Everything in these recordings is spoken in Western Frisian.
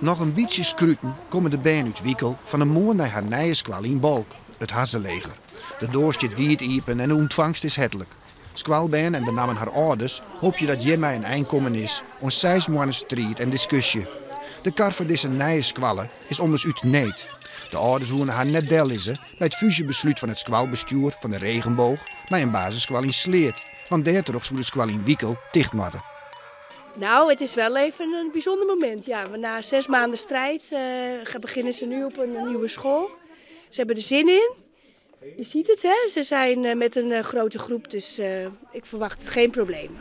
Noch in bytsje skruten komme de bern út Wikel fan 'e moarn nei har nije skoalle yn Balk, it Hazzeleger. De doar stiet wiid iepen en de ûntfangst is hertlik. Skoalbern en benammen har âlders hoopje dat hjirmei in ein kommen is oan 6 moanne striid en diskusje. De kar foar dizze nije skoalle is ommers út need. De âlders woene har net dellizze by it fúzjebeslút fan it skoalbestjoer fan de Regenboog mei in basisskoalle yn Sleat, want dêrtroch soe de skoalle yn Wikel ticht moatte. Nou, het is wel even een bijzonder moment. Ja, want na 6 maanden strijd beginnen ze nu op een nieuwe school. Ze hebben er zin in. Je ziet het, hè? Ze zijn met een grote groep, dus ik verwacht geen problemen.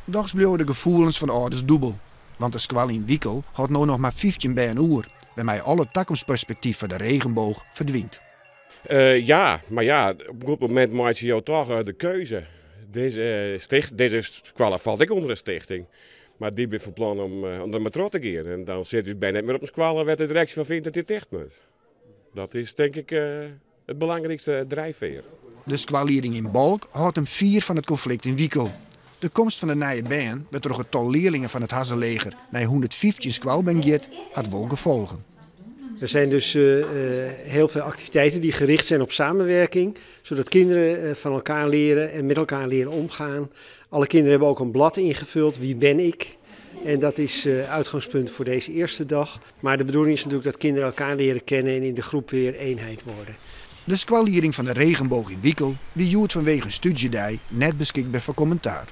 Dochs bliuwe de gefoelens fan de âlders dûbel. Want de skoalle yn Wikel hâldt no noch mar 15 bern oer, wêrmei alle takomstperspektyf foar de Regenboog ferdwynt. Ja, mar ja, op in goed momint meitsje jo toch de keuze. Dizze skoalle falt ek ûnder in stichting, mar dy binne fan plan om der mar troch te gean. En dan sitte ús bern net mear op in skoalle wêr't de direksje fan fynt dat dy ticht moat. Dat is tink ik it belangrykste drijfveer. De skoallieding yn Balk hâldt him fier fan it konflikt yn Wikel. De komst fan de nije bern, wêrtroch it tal learlingen fan it Hazzeleger nei 115 skoalbern giet, hat wol gefolgen. Er zijn dus heel veel activiteiten die gericht zijn op samenwerking, zodat kinderen van elkaar leren en met elkaar leren omgaan. Alle kinderen hebben ook een blad ingevuld, wie ben ik? En dat is uitgangspunt voor deze eerste dag. Maar de bedoeling is natuurlijk dat kinderen elkaar leren kennen en in de groep weer eenheid worden. De skoallieding fan de Regenboog yn Wikel wie hjoed fanwege in stúdzjedei net beskikber foar kommentaar.